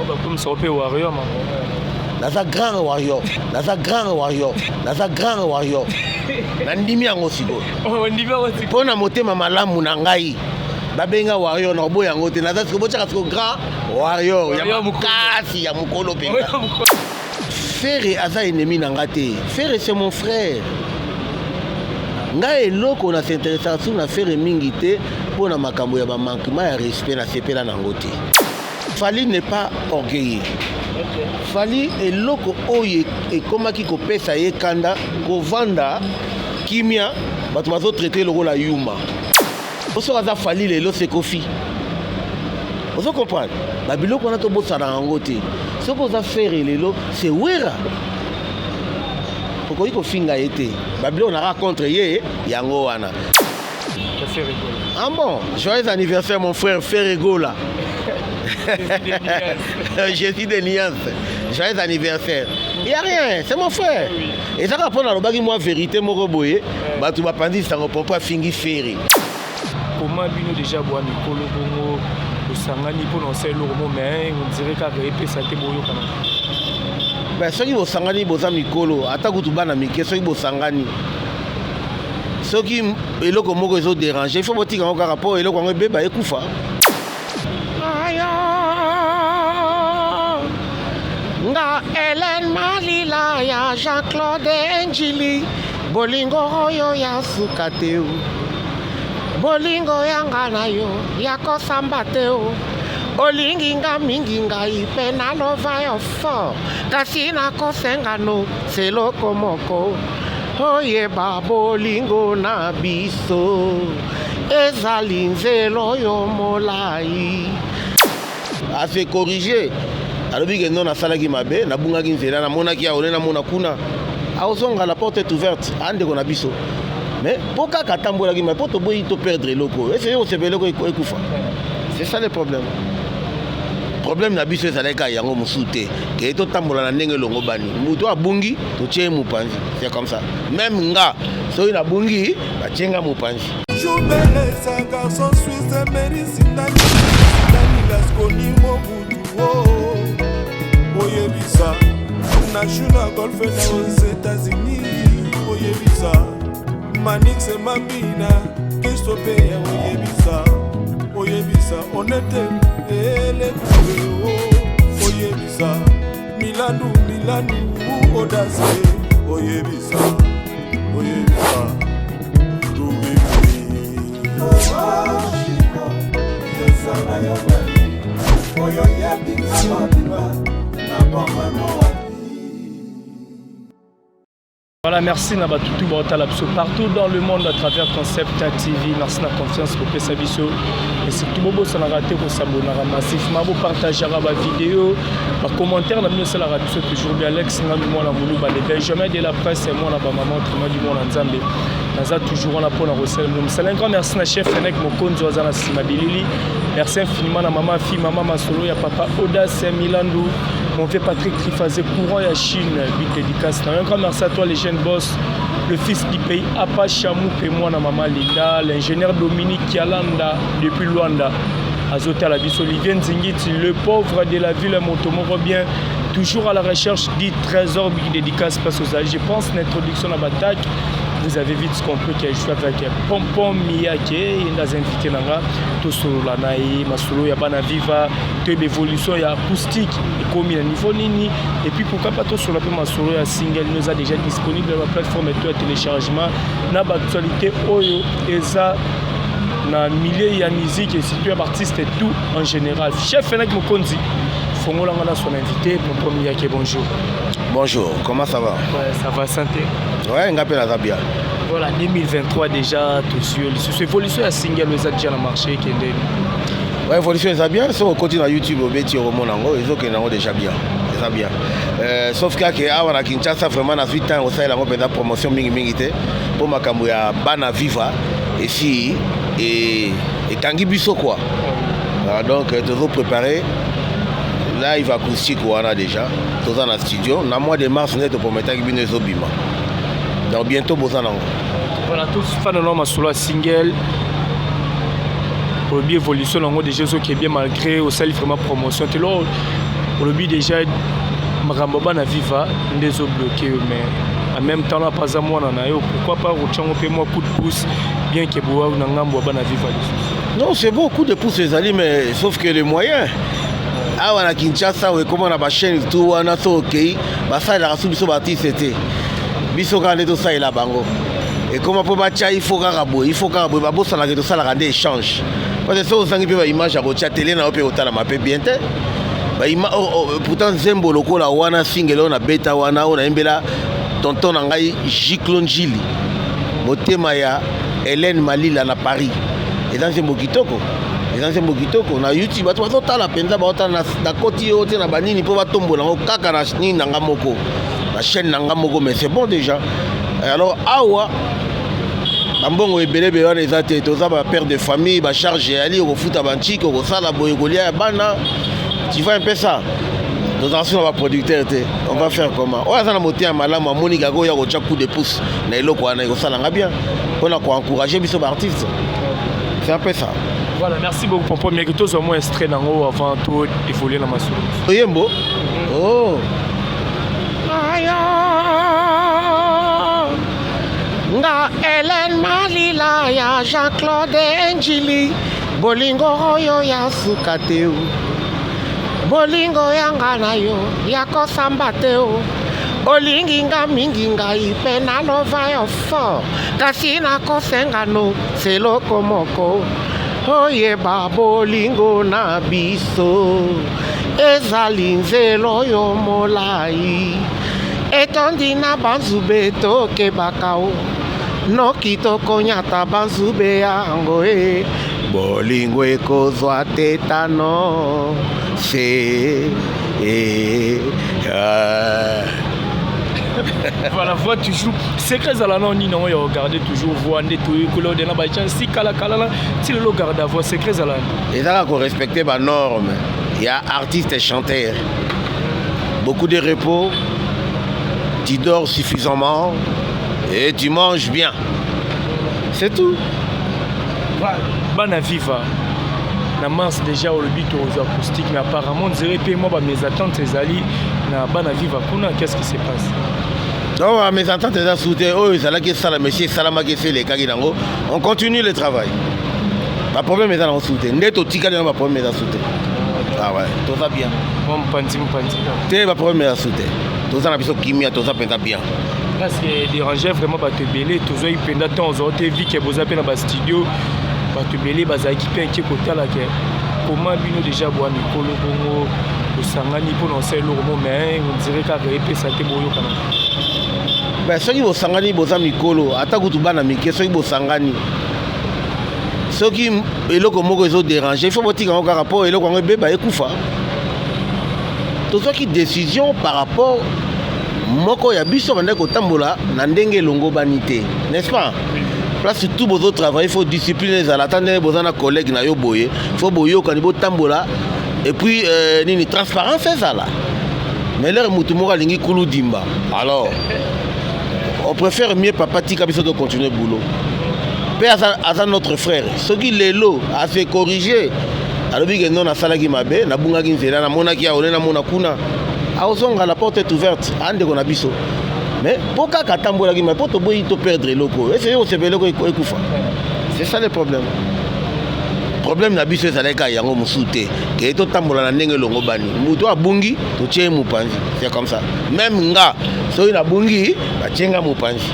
Bakomisa mpe warrior. Naza grand warrior, naza grand warrior, naza grand warrior. Nandimi yango sikoyo. Mpo na motema malamu na ngai, babenga warrior, na oboya yango te. Naza sikoyo, botyaka sikoyo grand warrior ya makasi, ya mokolo mpenza. Ferre aza ennemi na nga te. Ferre, c'est mon frère. Ngai eloko na s'intéressaka su na Ferre mingi te mpo na makambo ya bamanquement ya respect, nasepela nango te. Fally n'est pas orgueilleux. Fally, eloko oyo ekomaki kopesa ye kanda, kovanda kimia, bato bazotraite lokola yuma. Soki aza Fally lelo, c'est Koffi. Ozo comprendre? Babiloko wana tobosana yango te. Soki oza Ferre lelo, c'est Wera. Okoki kofinga ye te. Babiloko naka contre ye yango wana. Ah bon, joyeux anniversaire, mon frère Ferre Gola. Jésus de nuance. Joyeux anniversaire. Il y a rien, c'est mon frère. Ezaka mpona alobaki mwa vérité moko boye, bato bapandi sango pompo afingi Ferre. Comment bino déjà bwa mikolo bongo bosangani mpona osala eloko mo, mais on dirait kaka epesa te, boyokana? Ben, soki bosangani, boza mikolo, ata kutu bana mike, soki bosangani, soki eloko moko ezodérange, il faut botika yango kaka mpo eloko yango ebeba, ekufa. Ayo nga Hélène Malila ya Jean-Claude Njili, bolingo oyo ya suka te o, bolingo yanga na yo ya kosamba te o. Olingi nga mingi, ngai mpe nalova yo fort, kasi nakosenga no seloko moko: oyeba bolingo na biso ezali nzela oyo molai. Ase corrige, alobi ke non, nasalaki mabe, nabungaki nzela, namonaki awa, namona kuna. Aozonga, la porte est ouverte. Andeko na biso, mais mpo kaka atambolaki mabe, mpo toboyi toperdre eloko oyo, ese kosepela eloko ekufa. C'est ça le problème. Problème na biso ezalaki kaka yango, mosusu te. Ke totambola na ndenge elongo bani, moto abungi, totie ye mopanzi. C'est comme ça. Même nga, soki nabungi, batie nga mopanzi. Jubelesa garçon suisse Merisindani Dani Lasconi Mobutu oyebisa na Golfe na aux États-Unis, oyebisa Manix Mambina Kristo Peya, oyebisa, oyebisa Onete Elekue, oyebisa Milandu Milandu Odase, oyebisa, oyebisa Chico yosala yo oyo yebinga mobimba na bomano wapi. Voilà, merci na batutu baotala biso partout dans le monde à travers Concept TV. Merci na confiance kopesa biso. Et surtout bobosanaka te kosabonaka massivement, bopartageaka bavideo, bacommentaire na bino esalaka biso toujours bien. Alex Ngandu, mwana Moluba, le Benjamin de la presse, mwana bamama, autrement dit mwana Nzambe. Naza toujours wana mpona kosala bino mosala. Un grand merci na chef Fenek Mokonzi aza na nsima bilili. Merci infiniment na mama fi, mama Masolo ya papa Audace Milandu. Mon vieux Patrick Trifazé, courant ya Chine, big dédicace. Un grand merci à toi, les jeunes boss, le fils du pays, Apa Chamou, et moi, na maman Linda, l'ingénieur Dominique Kialanda, depuis Luanda, azotala biso, Olivier Nzingiti, le pauvre de la ville, moto moko bien, toujours à la recherche du trésor, big dédicace, parce que je pense, l'introduction à l'attaque, vous avez vite compris que je suis avec Pompon Miyake, il y a invité nanga, tosolola na ye, masolo ya bana viva, toyeba évolution ya acoustique ekomi na niveau nini, et puis pourquoi pas tosolola mpe masolo ya single no eza déjà disponible na baplateforme to ya téléchargement, na baactualité oyo eza na milieu ya musique et surtout ya baartiste tout en général. Chef Fenak Mokonzi fongolanga na son invité Pompon Miyake, bonjour. Bonjour, comment ça va? Ouais, ça va, santé. Ouais, nga mpe naza bien. Voilà, 2023 déjà tozwi lisusu évolution ya single eza déjà na marché, ekendeni? Ouais, évolution eza bien. Soki okoti na YouTube, obeti, okomona yango ezokende yango déjà bien, eza bien. Sauf kaka awa na Kinshasa, vraiment nazwi temps kosalela yango mpenza promotion mingimingi te, mpo makambo ya bana viva esi ekangi biso quoi. Ah, donc tozo préparer live acoustique wana, déjà toza na studio. Na mois de mars nde toprometaki bino, ezobima. Donc bientôt boza nango. Voilà, tofanda na masolo ya single. Olobi évolution nango déjà ezoke bien, malgré osali vraiment promotion te. Lo Olobi déjà makambo bana Viva nde ezobloquer yo, mais en même temps na aza mwana na yo, pourquoi pas kotiango mpe mwa coup de pouce, bien que bowa na ngambo ya bana Viva lisusu? Non, c'est beau, coup de pouce ezali, mais sauf que les moyens awa na Kinshasa oyo ekóma na bachaîne tout wana, so okei, basalelaka su biso baartiste te, biso kaka nde tosalela bango. Ekóma mpo batya, il faut kaka boye, il faut kaka boye. Babosanaka, tosalaka nde échange, parce que so ozangi mpe baimage ya kotya tele na yo mpe kotalama mpe bien te. Oh, oh, pourtant nzembo lokola wana, single oyo nabeta wana, oyo nayembela tonton na ngai Giclo Njili, motema ya Hélène Malila na Paris, eza nzembo kitoko, eza nzembo kitoko. Na YouTube bato bazotala mpenza, baotala. Nakoti yo te na banini mpo batombola yango kaka na nini na nga moko, na chaîne na nga moko, mais c'est bon déjà. Alors awa bambongo ebelebele wana eza te. Toza bapère de famille, bacharge eyali, okofuta bantike, okosala boye, kolia ya bana, tu vois un peu ça. Tozala so na baproducteur te, on va faire comment? Oyo aza na motema malamu, amoni kaka oyo akotya coup de pouce na eloko wana, ekosalanga bien mpona koencourager biso baartiste. C'est un peu ça. Voilà, merci beaucoup, Pompon Mieke. Tozwa mwa extrait nango avant to évoluer na masolo. Oyembo, oh. Ayo nga Hélène Malila ya Jean-Claude Njili, bolingo oyo ya suka te o, bolingo yanga na yo ya kosamba te o. Olingi nga mingi, ngai mpe nalova yo fort, kasi nakosenga no seloko moko: oyeba bolingo na biso ezali nzela oyo molai, etondi na banzube. Tokebaka o, noki tokonyata banzube yango e, bolingo ekozwa tetano se e, ah. Voilà, voix toujours, secret ezala nao nini yango ya kogarder toujours voix nde toyekola ode na bachance si kalakala na ti lelo? Garde voix, secret ezala nini? Eza kaka korespecter banorme ya artiste chanteur: beaucoup de repos, tu dors suffisamment et tu manges bien, c'est tout. Bana Viva, na mars déjà olobi tokozwa acoustique, mais apparemment dirait mpe mwa bamésentente ezali na bana Viva kuna. Qu'est-ce qui se passe? Non, mésentente eza su te. Oyo ezalaki esalama, esi esalamaki, esi elekaki nango. On continue le travail. Baproblème eza nango su te. Nde totikali nango, baproblème eza su te. Ah ouais, toza bien. Mwa mopanzi mopanzi? Te, baproblème eza su te. Toza na biso kimia, toza mpenza bien. Parce que déranger vraiment bato ebele, tozwaki mpenza ntango ozwa te vi ke boza mpe na bastudio, bato ebele bazalaki mpe inquiet kotala ke comment bino déjà bwa mikolo bongo bosangani mpona osala eloko mo, mais on dirait kaka epesa te, boyokana. Ben, soki bosangani, boza mikolo, ata kutu bana mike, soki bosangani, soki eloko moko ezodéranger, il faut botika yango kaka mpo eloko yango ebeba, ekufa. Tozwaki décision par rapport moko ya biso bandaki kotambola na ndenge elongobani te, n'est-ce pas? Place tout bozotravailler, faut discipline ezala. Ata ndenge boza na collègue na yo boye, faut boyokani, botambola, et puis nini, transparence ezala. Mais l'heure motu moko alingi kulu dimba, alors on préfère mieux papa tika biso to continuer boulot mpe aza notre frère. Soki lelo ase corriger, alobi ke non, nasalaki mabe, nabungaki nzela, namonaki awa, namona kuna, akozonga, la porte est ouverte, andeko na biso. Mais mpo kaka atambolaki mabe, mpo toboyi toperdre eloko oyo, ese kosepela eloko ekufa. C'est ça le problème. Problème na biso ezalaki kaka yango, mosusu te. Keye totambola na ndenge elongo bani, moto abungi, totie ye mopanzi, c'est comme ça. Même nga, soki nabungi, batie nga mopanzi.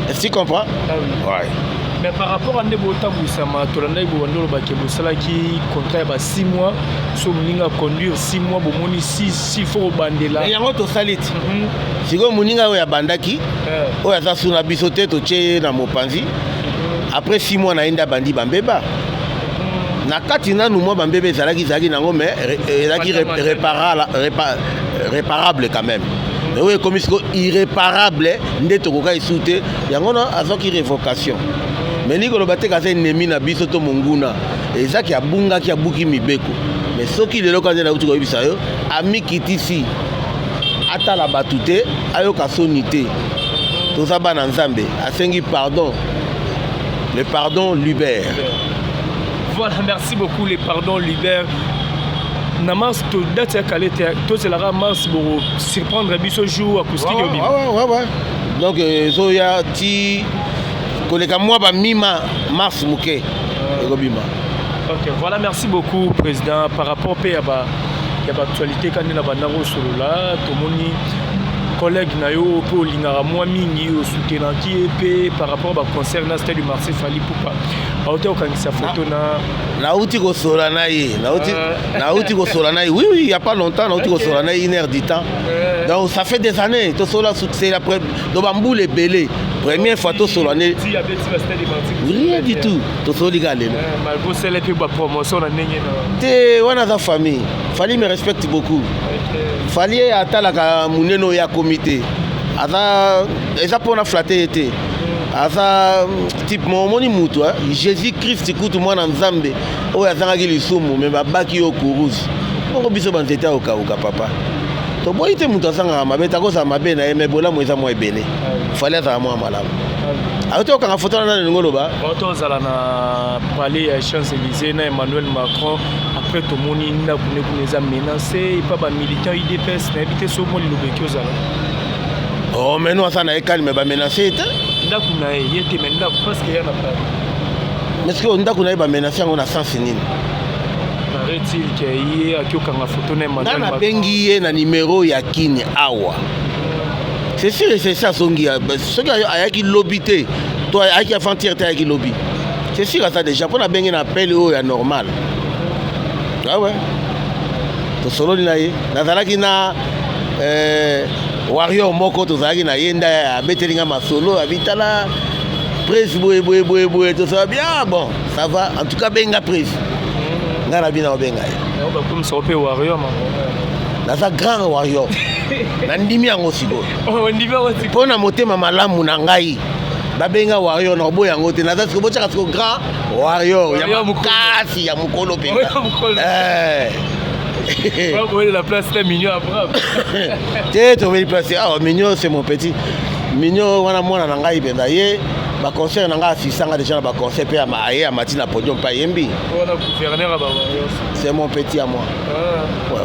Est-ce que tu comprends? Ah oui. Ouais. Mais par rapport à nde botambwisama, tolandaki bobandi olobaki bosalaki contrat ya ba 6 mois, so moninga conduire 6 mois, bomoni si faut kobandela. Mais yango tosali ti sikoyo, moninga oyo abandaki, oyo aza su na biso te, totie ye na mopanzi. Après 6 mois na ye nde abandi bambeba na kati. Nanu mwa bambeba ezalaki nango, mais ezalaki réparable quand même. Mais oyo ekomi sikoyo irréparable, nde tokoka esu te. Yango na azwaki révocation. Mais ningi koloba te kaza ennemi na biso to monguna, ezaki abungaki, abuki mibeko. Mais soki lelo kaka nde nauti koyebisa yo, amikitisi, atala bato te, ayoka soni te, toza bana Nzambe, asengi pardon, le pardon libère. Voilà, merci beaucoup. Le pardon libère. Na mars to date ya kale te, tozelaka mars boko surprendre biso jour acoustique obima. Ouais. Donc ezoya ti koleka mwa bamima mars moke ekobima. Ok, voilà, merci beaucoup, président. Par rapport mpe ya baactualité ka nde na bandako osolola, tomoni collègue na yo mpe olingaka mwa mingi, osoutenaki ye mpe par rapport baconcert na Stade du Marché, Fally Ipupa auti kokangisa photo na Nauti kosola na ye, nauti kosola na ye, oui, il y a pas longtemps nauti kosola na ye une heure du temps. Donc ça fait des années tosola, c'est la donc bambula ebele, première fois tosola ne. Ti abeti ba Stade du Marché. Rien du tout, tosoli kaka lelo. Malgré osala mpe bapromotion na ndenge na Te, wana aza famille. Fally me respecte beaucoup. Fally ye atalaka monene oyo akomi te, aza eza mpona flatter ye te. Aza type mo omoni mutu, Jésus Christ kutu, mwana Nzambe oyo azangaki lisumu, me babaki yo kurusi bongo. Biso banzete akokauka, papa, toboyi te. Moto azangaka mabe, takozala mabe na ye, me bolamu eza mwa ebele. Fally azala mwa malamu. Auti kokanga foto na nani, elingi oloba? Bato ozala na palais ya Champs-Élysées na Emmanuel Macron. Après tomoni ndako nde kuna eza menacé epa bamilitant UDPS. Nayebi te so mo liloba eki ozala. Oh, mais non, aza na ye calme, bamenace ye te. Ndako na ye, ye te, me ndako, parce que ya na Paris. Mais soki ndako na ye, bamenace yango na sens nini? Paraît-il ke ye aki okanga photo na Nga Emmanuel Macron. Nabengi ye na nimero ya kini awa, c'est sûr et c'est ça. Azongi soki ayaki lobi te to ayaki avant-hier te, ayaki lobi, c'est sûr aza déjà mpo nabengi na appel oyo ya normal. Awe tosololi na ye, nazalaki na warrior moko, tozalaki na ye nde abeteli nga masolo, abitala presse boye boye boye boye, tosala bien. Bon, ça va, en tout cas benga presse, ngai na bino obenga ye. Yango bakomisaka mpe warrior mango. Naza grand warrior, nandimi yango sikoyo. Ondimi yango sikoyo. Mpo na motema malamu na ngai, babenga warrior na oboya yango te. Naza sikoyo, botyaka sikoyo grand warrior ya Warrior mokolo. makasi ya mokolo mpenza. Warrior mokolo. Bakoyelela place te, Mignon Abraham. Te, tobeli place awa. Mignon, c'est mon petit Mignon wana, mwana na ngai mpenza. Ye baconcert na ngai, asisanga déjà na baconcert mpe aye amati na podium mpe ayembi. Wana gouverneur ya bawarriors. C'est mon petit à moi. Ah. Ouais.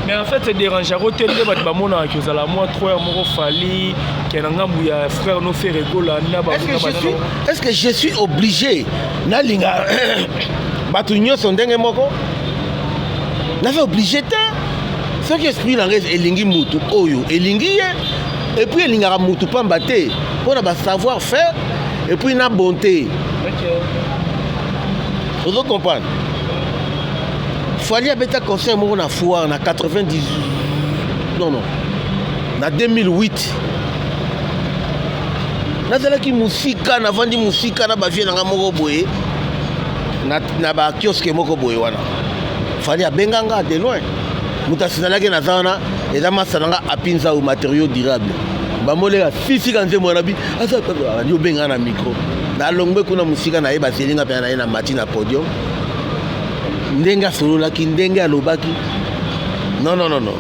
Mais en fait dérangeako te nde bato bamonaka ozala mwa trop ya moko Fally ke na ngambu ya frère no Ferre Gola na Est-ce que je suis obligé nalinga bato nyonso ndenge moko? Naza obligé te. Soki esprit na ngai elingi mutu oyo, elingi ye, et puis elingaka mutu pamba te, mpo na basavoir faire et puis na bonté. Ozo comprendre? Fally abeta concert moko na foire na 90, non, na 2008. Nazalaki mosika, navandi mosika na bavie na nga moko boye na bakiosque moko boye wana. Fally abenga nga de loin. Moto asinalaki naza wana, eza masa na nga Apinzau, matériau durable. Bamoleka sisika nzembo wana bi aza andi obenga na micro. Nalongwe kuna mosika na ye, bazelinga mpe na ye na mati na podium. Ndenge asololaki, ndenge alobaki, non, non, non, non,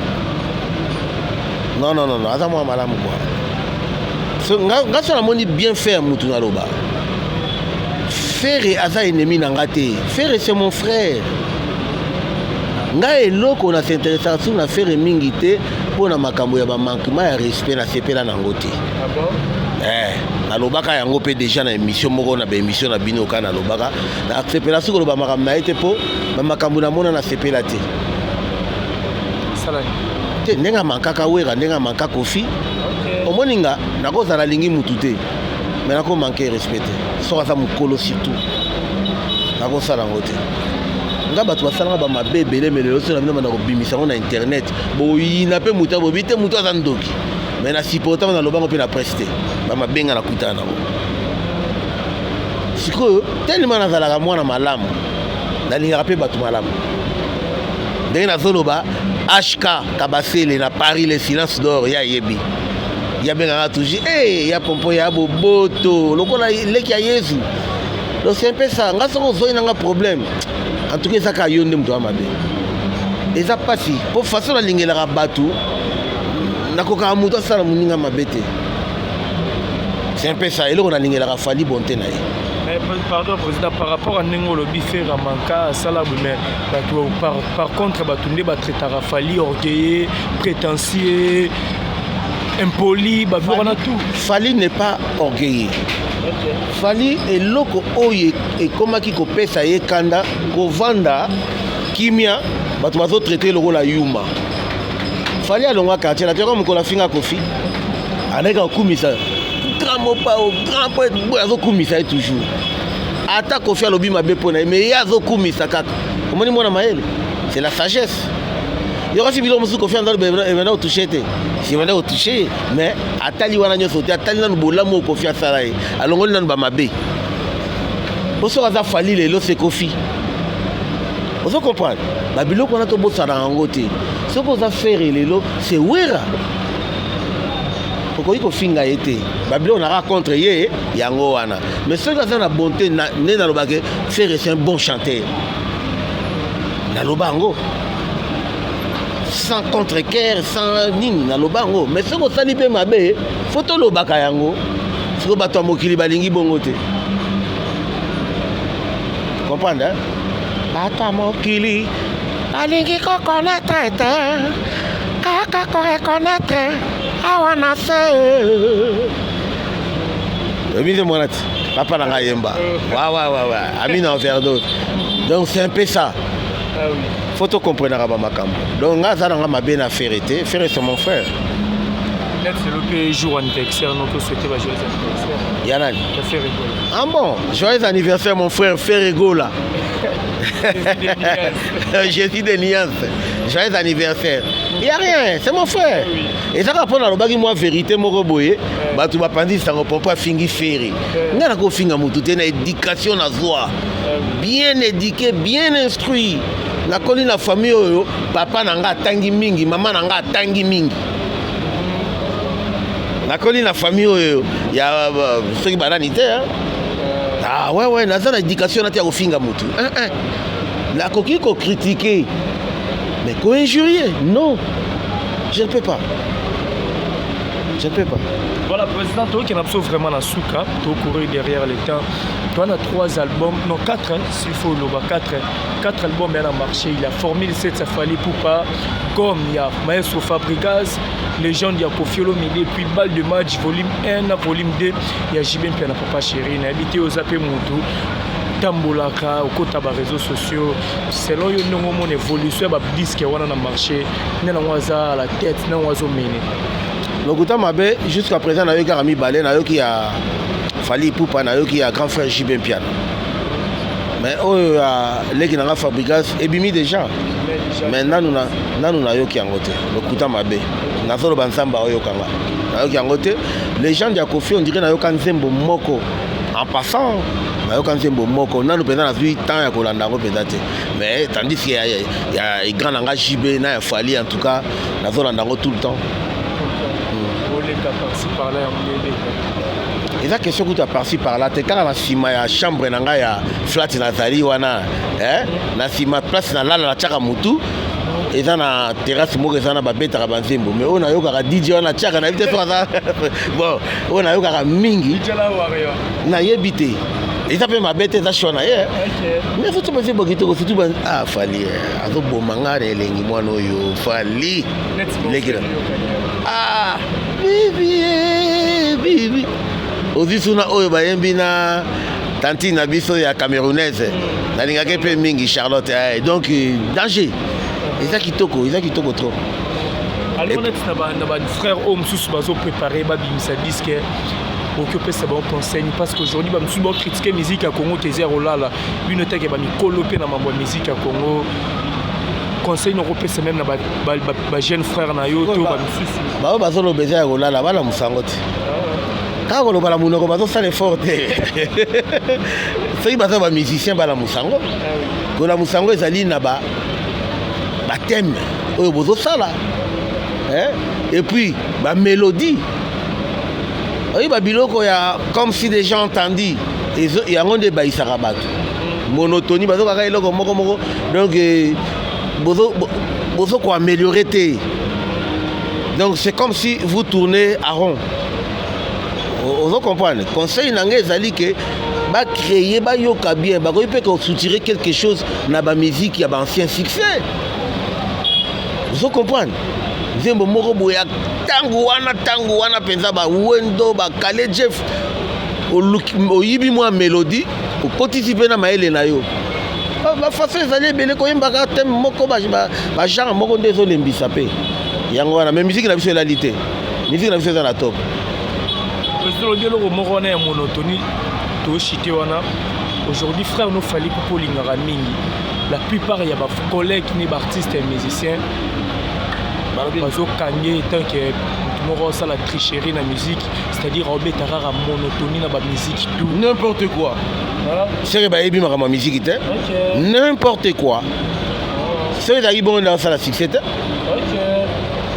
non, non, non, non, aza mwa malamu kwa. So, nga so namoni bien fait ya mutu, naloba Ferre aza ennemi na nga te. Ferre, c'est mon frère. Ngai eloko na s'intéressaka su na Ferre mingi te mpo na makambo ya bamanquement ya respect, nasepela nango te. Ah bon? Eh, nalobaka yango mpe déjà na émission moko na baémission na bino kaka. Nalobaka nasepela soki koloba makambo na ye te, mpo bamakambo namona nasepela te. Salani. Te, ndenge amankaka Wera, ndenge amanka Kofi. Omoni, nga nakozala alingi mutu te, me nakomanke respect te soki aza mokolo. Surtout nakosala yango te. Nga bato basalanga bamabe ebele, me lelo so na bino banda kobimisa yango na internet, boyina mpe moto abobi te, moto aza ndoki. Me na supportango, nalobango mpe na presse te, bamabenga nakutana nango sikoyo. Telema, nazalaka mwana malamu, nalingaka mpe bato malamu. Ndenge nazoloba, HK Kabasele na Paris, le silence d'or, ya yebi, yabengaka toujours e ya pompo ya boboto lokola leki ya Yesu. Donc c'est un peu ça. Nga soki ozoi nanga problème, en tout cas eza kaka yo nde moto ya mabe. Eza mpasi mpo façon nalingelaka bato, nakokaka moto asala moninga mabe te. C'est un peu ça. Eloko nalingelaka Fally, bonté na ye. Mais pardon président, par rapport à ndenge olobi Ferre manka asala boye, mais bato par contre bato nde batraitaka Fally orgueilleux, prétentieux, impoli, babiloko wana tout. Fally n'est pas orgueilleux. Fally, eloko oyo ekomaki kopesa ye kanda, kovanda kimia, bato bazotraite lokola yuma. Fally alongwa quartier na teka mokolo afinga Kofi, aleki kokumisa grand Mopao, grand poète boye, azokumisa ye toujours. Ata Kofi alobi mabe mpo na ye, mais ye azokumisa kaka. Omoni mwana mayele, c'est la sagesse. Yo kasi biloko mosusu Kofi anza ebanda kotouche te, ebanda kotouche ye, mais atali wana nyonso te, atali nanu bolamu oyo Kofi asala ye, alongoli nanu bamabe. Po soki aza Fally lelo, c'est Kofi. Ozo comprendre? Babiloko wana tobosana yango te. Soki oza Ferre lelo, c'est Wera. Okoki kofinga ye te, babiloko naka contre ye yango wana. Mais soki aza na bonté, nde nalobake Ferre c'est un bon chanteur. Naloba yango sans contre-cœur, sans nini, naloba yango. Mais soki osali mpe mabe, fo tolobaka yango. Soki bato ya mokili balingi bongo te, comprendre, hein? Bato ya mokili balingi koconnaître te, kaka koreconnaître awa na se. Oyebi nde mwana ti papa na ngai yemba wawawawa ami na overdose. Donc c'est un peu ça. Ah oui. Faut tocomprenaka bamakambo. Donc ngai aza nanga mabe na Ferre te. Ferre, c'est mon frère. Net lelo mpe jour anniversaire, no tosouhaite ba joyeux anniversaire. Ya nani? Ya Ferre Gola. Ah bon, joyeux anniversaire mon frère Ferre Gola, Jésus de nuance, joyeux anniversaire. Y a rien, c'est mon frère. Ezaka mpo nalobaki mwa vérité moko boye, bato bapandi sango pompo afingi Ferre. Ngai nakofinga motu te. Na éducation nazwa, bien éduqué, bien instruit. Nakoli na famille oyo papa na nga atangi mingi, mama na nga atangi mingi. Nakoli na famille oyo ya soki banani te, hein? Ah ouais, naza na éducation na te ya kofinga motu. Nakoki kocritiquer, mais koinjurier, non, je ne peux pas, je ne peux pas. Voilà président, tokende biso vraiment na suka, tocourir derrière le temps. Toi na trois albums, non, quatre, hein, s'il faut loba quatre, quatre albums ya na marché. Il a Formule 7 ya Fally Ipupa, comme il y a Maestro Fabregas, légende ya Koffi Olomide, puis Balle de match volume 1 na volume 2 ya JB mpe na Papa Chéri. Nayebi te, oza mpe motu tambolaka, okota baréseaux sociaux. Selon yo, ndenge omona évolution ya badisque wana na marché, nde nango aza à la tête, nango azomene? Lokuta mabe. Jusqu'à présent nayoki kaka mibale. Nayoki ya Fally Ipupa, nayoki ya grand frère JB Mpiana. Mais oyo ya leki na nga Fabregas ebimi déjà, mais nanu na nanu nayoki yango te. Lokuta mabe, nazoloba Nzambe aoyokanga, nayoki yango te. Légende ya Kofi, on dirait nayoka nzembo moko en passant, nayoka nzembo moko. Nanu mpenza nazwi temps ya kolanda yango mpenza te. Mais tandis que ya grand na nga JB na ya Fally, en tout cas nazolanda yango tout le temps. Oleka par-ci par-là ya mondele? Eza question kuta par-ci par-là te. Kaka na nsima ya chambre na ngai ya flat nazali wana, eh? Na nsima place nalala, natiaka motu, eza na terrasse moko, eza na babetaka banzembo. Mais oyo nayokaka DJ wana atiaka, nayebi te so aza bon. Oyo nayokaka mingi, nayebi te. Eza mpe mabe te, eza choix na ye. Mais surtout banzembo kitoko, surtout ah, Fally azoboma nga na elengi. Mwana oyo Fally lekela, ah bibi bibi, ozwi suna oyo bayembi na tantine na biso ya camerounaise, nalingaki mpe mingi, Charlotte. Donc danger, eza kitoko, eza kitoko trop. Alors neti na bafrère oyo mosusu bazoprépare babimisa disque, okoki opesa bango conseil? Parce que aujourd'hui bamosusu baocritique musique ya Congo te, eza ya kolala. Bino teke bamikolo mpe na mambo ya musique ya Congo, conseil nokopesa même na bajeune frère na yo to bamisusu? Bao bazoloba eza ya kolala, bana mosango te. Kaka koloba na monoko, bazosala effort te. Soki baza bamusicien, bana mosango, kola mosango ezali na bathème oyo bozosala et puis bamélodie oyo, babiloko ya comme si déjà entendu, yango nde ebayisaka bato. Monotonie, bazokaka eloko moko moko. Donc bozo koaméliorer te. Donc c'est comme si vous tournez à rond. Ozo comprendre? Conseil na ngai ezali ke Bacréer, bayoka bien, bakoki mpe kosoutirer quelque chose na bamusique ya baancien succès. Ozo comprendre? Nzembo moko boye ya ntango wana mpenza, bawendo bakale Jeff, oyibi mwa mélodie, okotisi mpe na mayele na yo. Bafaçon ezali ebele. Koyembaka thème moko, bagenre moko nde ezolembisa mpe yango wana. Mais musique na biso elali te, musique na biso eza na top. Président, olobi eloko moko wana ya monotonie, toshite wana. Aujourd'hui, frère no Fally mpo olingaka mingi, la plupart ya bacollègue ni baartiste ya musicien bazokange tant que motu moko osala tricherie na musique, c'est-à-dire aobeta kaka monotonie na bamusique tout. N'importe quoi. Seke bayebi makambo ya musique te. N'importe quoi. Soki ezalaki bongo, nde asala succès te.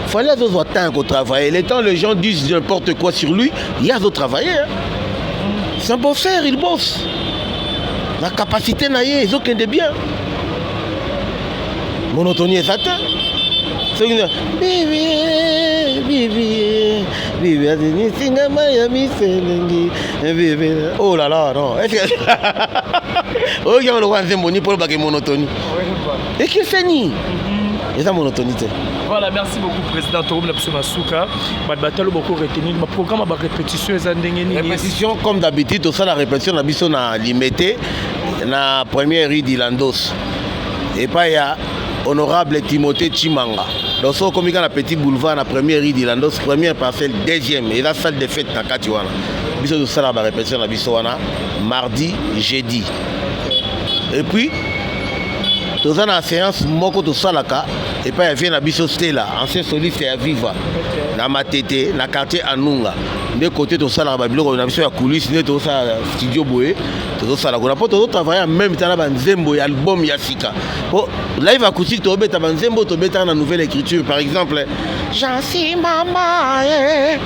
Fallait azozwa temps ya kotravailler. Le temps les gens disent n'importe quoi sur lui, ye azotravailler, hein. C'est un bosseur, il bosse na capacité na ye, ezokende bien. Monotonie eza te. Soki bibi bibi bibi azinisinga mai ya miselengi bibi, oh là là, non. Est-ce que oyoki yango lokola nzembo ni mpo olobaka monotonie ekeseni? Eza monotonie te. Voilà, merci beaucoup, président. Tokomi na biso na suka. Bato batalo boko retenir baprogramme ya barépétition eza ndenge nini? Répétition, comme d'habitude, tosala répétition na biso na Limete, na première rue d'Ilandos, epai ya honorable Timothée Chimanga. Donc soki okomi kaka na Petit Boulevard, na première rue d'Ilandos, première parcelle, deuxième, eza salle de fête. Na kati wana biso tosala barépétition na biso wana mardi, jeudi. Et puis toza na séance moko tosalaka epai ya vieux na biso Stella, ancien soliste ya Viva, na Matete, na quartier Anunga. Nde kote tosalaka babiloko na biso ya coulisse, nde tozosala studio boye, tozosala kuna mpo tozotravaille en même temps na banzembo ya album ya sika. Mpo live acoustique, tobeta banzembo tobetaka na nouvelle écriture, par exemple Jansi mama, eh,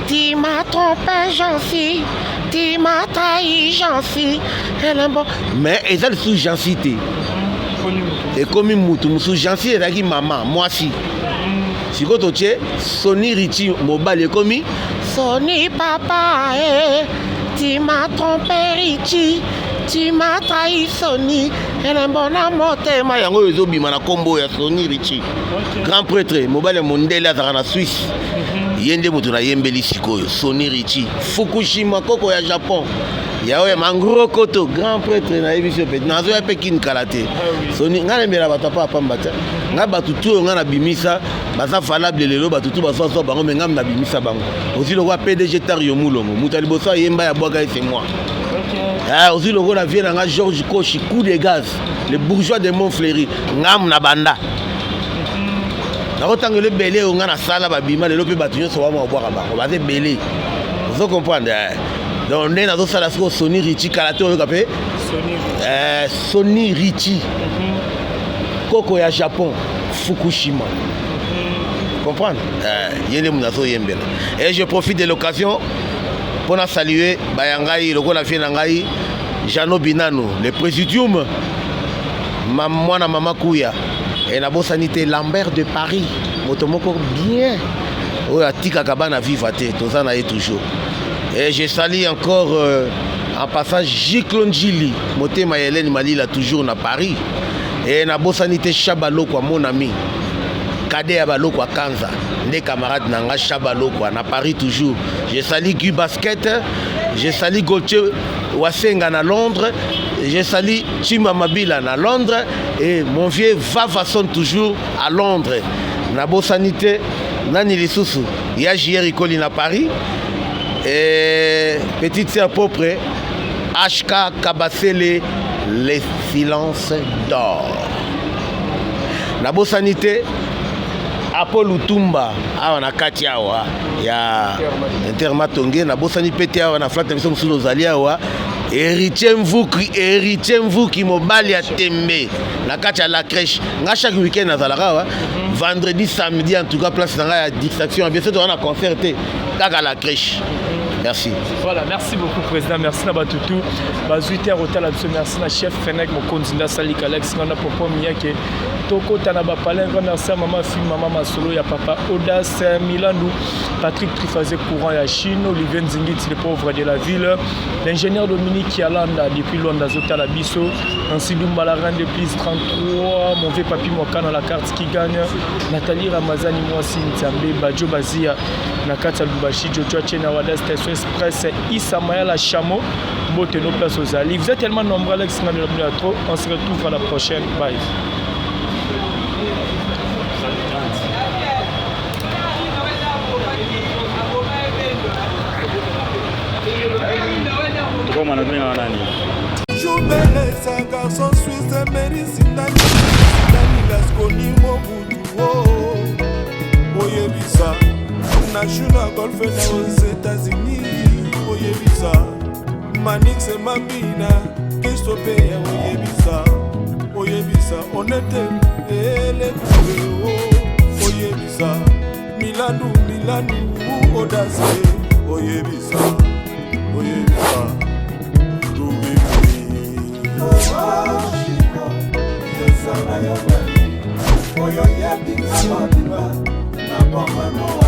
tu m'as trompé, Jansi, tu m'as trahi, Jansi, elembo. Mais eza lisusu Jansi te, ekomi mutu mosusu. Jansi ezalaki mama mwasi, sikoyo totie Soni Richi mobali, ekomi Soni papa, eh, tu m'as trompé, Richi, tu m'as trahi, Soni, elembo na motema. Yango oyo ezobima na nkombo ya Soni Richi, grand prêtre, mobali ya mondele, azalaka na Suisse. Ye nde moto nayembeli sikoyo, Soni Richi Fukushima, koko ya Japon, ya oyo mangro koto, grand prêtre. Nayebi so pe nazoya mpe kini kala te. Soni, ngai nayembela bato apa apamba te. Ngai bato tu oyo ngai nabimisa baza valable lelo. Bato tu bazwazwa bango, me ngai nabimisa bango. Ozwi lokola PDG Tario Mulongo, moto ya liboso ayemba ya bwaka ye, c'est moi. Ozwi lokola vieux na nga Georges Koshi, coup de gaz, le bourgeois de Montfleury, ngamu na banda nakotangela ebele oyo ngai nasala, babima lelo mpe bato nyonso bama kobwaka bango, baza ebele. Ozo comprendre? Donc nde nazosala sikoyo Soni Richi. Kala te oyoka mpe Soni Richi, koko ya Japon, Fukushima. Comprendre? Ye nde moto azoyembela. Et je profite de l'occasion mpona saluer baya ngai lokola vieux na ngai Jano Binano, le présidium, mwana mama Kuya. E nabosani te Lambert de Paris, moto moko bien oyo atikaka bana Viva te, toza na ye toujours. Et je salue encore en passage Giclo Njili, motema ya Hélène Malila, toujours na Paris. E nabosani te Chabalokwa, mon ami kade ya Balokwa Kanza, nde camarade na nga Chabalokwa na Paris toujours. Je salue Guy Basket, je salue Gauthier Wasenga na Londres, je salue Chimba Mabila na Londres et mon vieux Vavason, toujours à Londres. Nabosani te nani lisusu, ya JR Ikoli na Paris et petite sœur propre HK Kabasele, les silences d'or. Nabosani te Apo Lutumba awa na kati awa ya Intermatonge. Nabosani mpe te awa na flat na biso mosusu ozali awa, Héritier Mvuki, Héritier Mvuki, mobali ya tembe, na kati ya la crèche. Nga chaque week-end nazalaka awa, vendredi, samedi, en tout cas place na ngai ya distraction ya bien. So toza na concert te, kaka la crèche. Merci. Voilà, merci beaucoup président, merci na bato tout bazwi te ya kotala biso, merci na chef Fenek mokonzi nde asalika Alex nganda popo miyake tokota na bapalin. Grand merci ya mama fi mama masolo ya papa Audace Milandu, Patrick Triphasé courant ya Chine, Olivier Nzingiti le pauvre de la ville, l'ingénieur Dominique Yalanda depuis Londres azotala biso, Nancy Dumba la reine de plus 33, mon vieux papi Mwakana la carte qui gagne, Nathalie Ramazani mwasi Nzambe, Badjo Bazia na kati ya Lubumbashi, Jojo Chena Wada Station Express, Issa Mayala Chameau, mbote no place ozali. Vous êtes tellement nombreux, Alex Ngando la trop. On se retrouve à la prochaine. Bye. Tokoma na benga nani? Jubele, c'est un garçon suisse, Mary Sindani, Sindani Lasconi, Mobutu, oh, oyebisa, na na golfe na aux États-Unis, oyebisa, Manix Mambina, Kristo Peya, oyebisa, oyebisa, Onete, Elekure, oh, oyebisa, Milandu, Milandu, Odase, oyebisa, oyebisa, Oyo yebi nga mobimba na bomano.